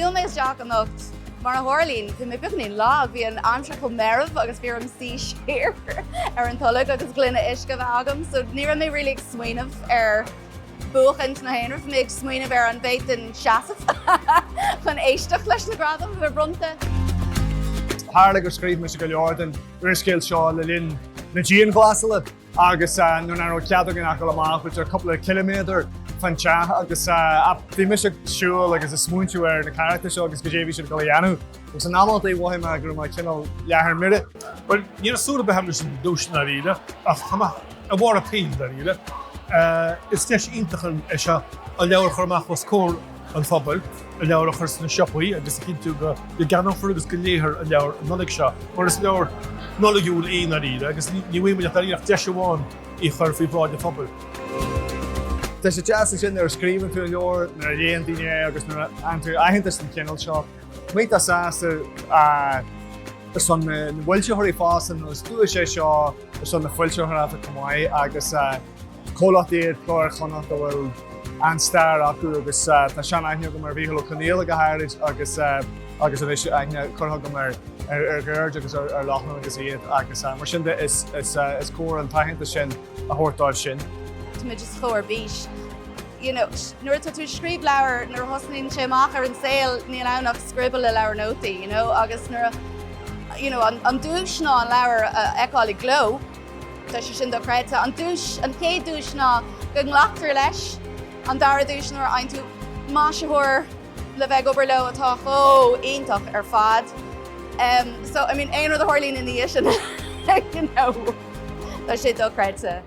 Shiúil mé isteach anocht, mar a tharlaíonn, bhí mé beagáinín lag, bhí an aimsir chomh meirbh agus bhí orm suí siar ar an tolg agus gloine uisce a bheith agam, so ní raibh mé really ag smaoineamh ar buachaint ná aon rud, bhí mé ag smaoineamh ar an bhféadfainn seasamh chun éisteacht leis na gradaim a bheith bronnta. Tharla gur scríobh mise go leor den úrscéal seo le linn na dianghlasála. Agus nuair nach raibh cead againn ach dul amach b'fhéidir cúpla ciliméadar fán teach agus bhí mise ag siúl agus ag smaointiú ar na carachtair seo agus goidé a bhí siad ag dul a dhéanamh. Agus in amantaí mhothaigh mé go raibh mé cineál leath ar mire. Bhuel, ní raibh súil ar bith agam leis an duais i ndáiríre, ach tá mé ar bharr an tsaoil, dáiríre. Is deis iontach é seo an leabhar a chur amach os comhair an phobail, an leabhar a chur sna siopaí agus a chinntiú go gceannófar agus go léifear an leabhar an Nollaig seo, mar is leabhar Nollaigiúil é i ndáiríre agus ní bhfaighidh muid ach dáiríre ach deis amháin í a chur faoi bhráid an phobail. Tá sé deas ansin nuair a scríobhann tú an leabhar, nuair a léann daoine é agus nuair a fhaigheann tú aitheantas den chineál seo. Tá mé iontach sásta ar son na bhfoilsitheoirí fosta nó is duais é seo ar son na foilsitheoireachta chomh maith agus Comhlacht iad Cló Iar-Chonnacht a bhfuil an-stair acu agus tá sean-aithne agam ar Mhícheál Ó Conghaile go háirid agus agus anois aithne curtha agam ar ar Ghearóid agus ar ar Lochlainn agus iad agus mar sin de is is is cóir an t-aitheantas sin a thabhairt dóibh sin. Tá muid just chomh ar bís. You know, nuair atá tú ag scríobh leabhar, nuair a thosnaíonn sé amach ar an saol, níl ann ach scriobble i leabhar nótaí, you know, agus nuair a, you know, an, an duais ná an leabhar a fheiceáil i gcló, Tá sé sin dochreidte. An duais, an chéad duais ná go nglactar leis. An dara duais nuair a fhaigheann tú maisitheoir le bheith ag obair leo atá chomh iontach ar fad. Um, so, I mean, aon rud a tharlaíonn ina dhiaidh sin, you know, tá sé dochreidte.